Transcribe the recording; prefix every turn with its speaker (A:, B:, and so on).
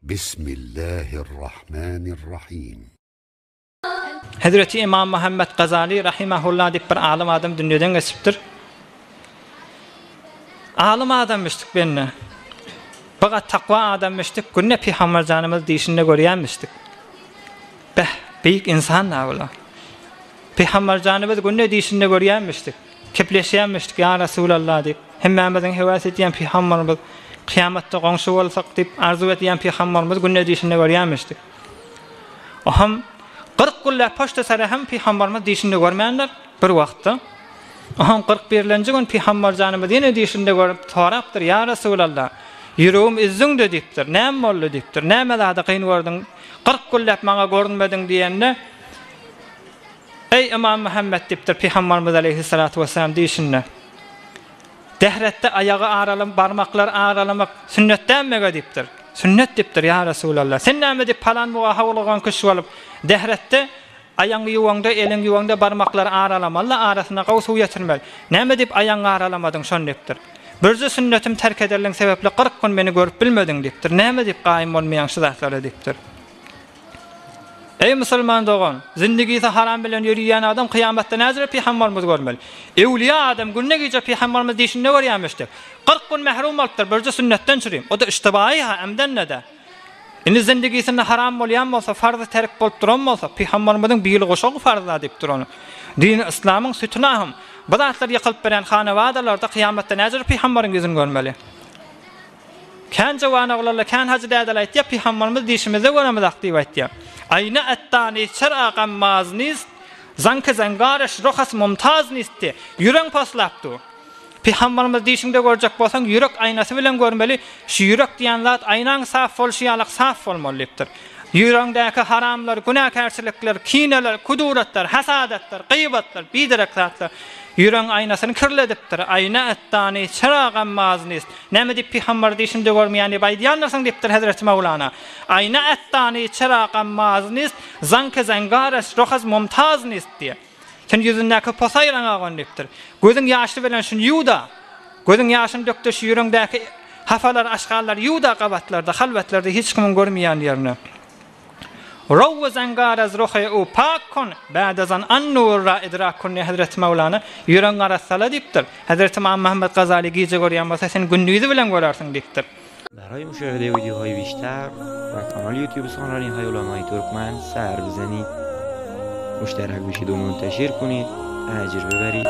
A: Bismillahirrahmanirrahim.
B: Hezreti Imam Muhammet Gazaly rahimahullah diýip bir alym adam dünýeden geçipdir. Alym adammişdik bende. Baga takwa adammişdik. Günde Pygamber janymyz dişinde görýänmişdik. Beh, beýik insan da bula. Pygamber janymyz günde dişinde görýänmişdik. Kepleşýänmişdik, Ýa Resulallah diýip. Hemmämiziň höwes edýän pygamberimiz, kyýamatda goňşy bolsak diýip arzuw edýän pygamberimiz günde dişinde görýänmişdik. Oham 40 günläp poçta sere hem pygamberimiz dişinde görmändir bir wagtda. Oham 41-lenji gün pygamber janymyz ýene dişinde görüp sorapdyr, Ýa Resulallah, ýüregim üzdüň-de diýipdir. Näme boldy diýipdir. Näme zady kyn gördüň? 40 günläp maňa görünmediň diýende, Eý, Ymam Muhammet diýipdir Pygambarymyz aleýhissalatu wessalam diýşinde. Dähretde aýagy aralam, barmaklary aralamak sünnet dälmege diýipdir. Sünnet diýipdir, ýa Resulallah. Sen näme diýip palan buga howlugan kişi bolup, dähretde aýaňy ýuwaňda, eliňi ýuwaňda barmaklary aralamaly-da, arasyna gowy suw ýetirmeli. Näme diýip aýaňy aralamadyň şony diýipdir. Birje sünnetimi terk edenligiň sebäpli 40 gün meni görüp bilmediň diýipdir. Näme diýip gaýym bolmaýaň şu zatlara diýipdir. Eý musulman dogan, zindigisi haram bilen ýörüýän adam kyýamatda näjüre pygambarymyzy görmeli? Öwliýa adam günde gije pygambarymyzy dişinde görýämişdi. 40 gün mährum bolupdyr birje sünnetden çürim. O-da iştibaýy-ha, ämden-de-de. Indi zindigisinde haram bolýan bolsa, farzy terk bolup duran bolsa, pygambarymyzyň bili guşagy farz-a diýip dur ony. Dini yslamyň sütüni-ahym. Bu zatlar ýykylyp berýän hanawadalarda kyýamatda näjüre pygambaryň ýüzüni görmeli? Kän jowan oglanlar, kän hajy dädeler aýtýar, Pygamberimiz dişimizde göremizak diýip aýtýar. Aýna etdani çer-a gammaz nist, zanki zangareş rohas mumtaz nist diýip, ýüregiň poslap dur. Pygamberimiz dişiňde görjek bolsaň, ýürek aýnasy bilen görmeli, şu ýürek diýen zat aýnaň saf bolşy ýalak saf bolmaly diýipdir. Ýüregiňdäki haramlar, günäkärçilikler, kineler, kuduratlar, hasadatlar, gyýbatlar, biderek zatlar ýüregiň aýnasyny kirledipdir. Aýna etdani çer-a gammaz nist, Näme diýip pygamber dişimde görmeýän diýip aýdýandyrsyň diýipdir hezreti Mawlana. Aýna ätdani çera gammaz nist, zanke zangares rohaz mumtaz nist diýip. Sen ýüzündäki posy aýraňa gon diýipdir. Gözüň ýaşy bilen şuny ýuw-da. Gözüň ýaşyny dökde şu ýüregiňdäki hafalar, aşgarlary ýuw-da gabatlarda, halwetlarda hiç kimiň görmeýän ýerine. Row we zangaraz ruhy u pak kun, bädezan an nur ra idrak kun diýen Hezreti Mawlana, Ýüregiňi arassala diýipdir. Hezreti Ymam Muhammet Gazaly gije görýän bolsa, sen gündizi bilen görersiň diýipdir.
C: Baraya muşahede videoهای بیشتر و کانال یوتیوب سخنرانی های علمای ترکمن سر بزنید مشترک بشید و منتشر کنید اجر ببرید.